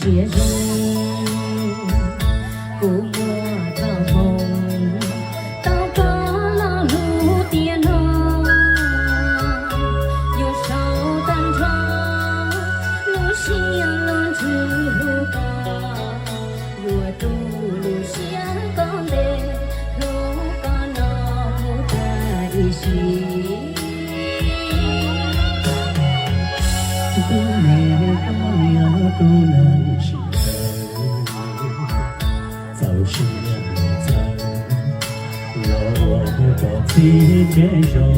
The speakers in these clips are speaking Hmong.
Siab zoo, kuv muaj txoj hmoo tau koj los hlub tiag no, yuav sau tag nrho lub siab lub ntsws hlub koj, yuav rub lub siab koj ntev hlub koj no mus tag ib sim. Tus me koj yog tus neeg tsis txawj, txaus siab txawj los ua pov txhib tsev zoo.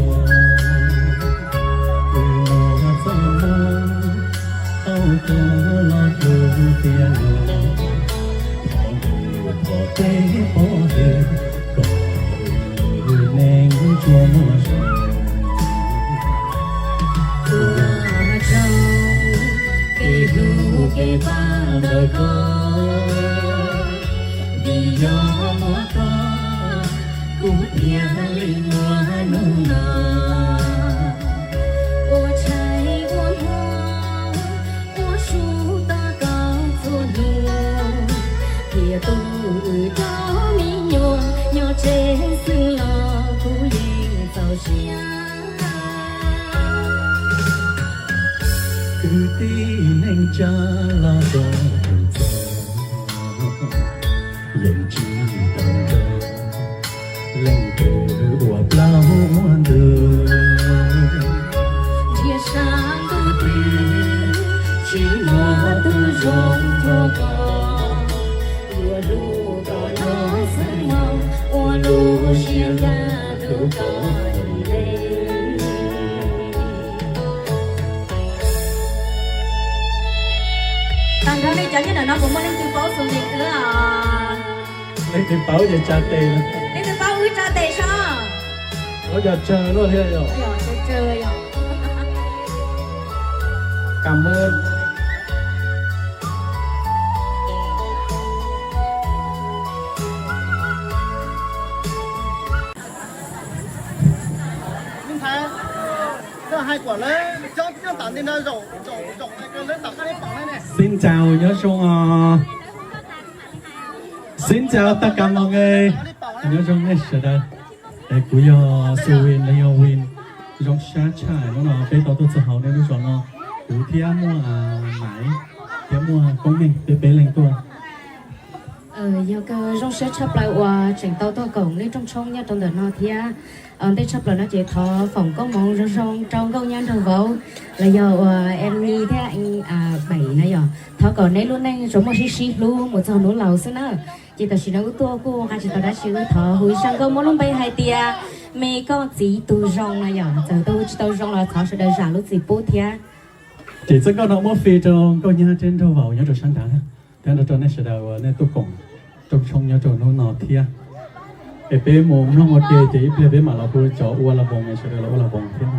Wb muaj txoj hmoo tau koj los hlub tiag no, thov ntuj thov teb pov hwm kom wb neej tsuas muaj zoo. Ua tsaug kev hlub kev pab ntawm koj, vim yog muaj koj kuv thiaj li muaj hnub no. Ua tshais ua hmo ua su tos koj txhua hnub, thiaj tu wb cov me nyuam nyob tseg xwb los kuv yeej txaus siab. Kwv tij neej tsa los zoo tus txoj, yeej tsis tau nrog leej twg ua plaub ua ntug. Ntiag sab ntuj twg tsis muaj tus zoo cuag koj, yuav hlub koj los xwb los ua lub siab hlub koj. Tag nrho nej cov nyob ntawm no puas muaj leej twg paub xus ntes wb os? Leej twg paub ces tsa tes. Leej twg paub wb tsa tes seb. Ua cas tsawg luaj thiab yom? Kam muab. Xin chào, nyob zoo os. Xin chào tất cả mọi người. Nyob zoo nej sawv daws. Es kuv yog Xu Win los yog Win, zoo sab tshaj hnub no peb tau tuaj txog hauv nej lub zos no. Kuv thiab muaj Maiv thiab muaj Koob Meej, peb peb leeg tuaj. Yog kawg zoo siab tshaj plaws uas tseem tau tuaj koom nej rooj tshoob nyob rau ntawm no thiab. Ntej tshaj plaws no ces thov foom koob hmoov zoo zoo rau nkauj nyab nraug vauv los yog uas Em Nyi thiab Beim na yom. Thov kom neb lub neej tsuas muaj sib sib hlub mus txog hnub laus xwb na. Ces tam sim no wb tuaj kuj nqa tsis tau dab tsi, wb thov hu ib zaj nkauj muaj lub npe hais tias me koj txiv tus zoo na yom. Txawm tau hu tsis tau zoo los thov sawv daws zam lub txim pub thiab. Ces txoj nkauj no muab fij rau nkauj nyab thiab nraug vauv nyob rau sab nrad thiab nrog rau nej sawv daws uas nej tuaj koom rooj tshoob nyob rau hnub no thiab. Es peb mus mloog ua ke ces ib pliag peb mam los hu cov ua las voos, sawv daws los ua las voos thiab.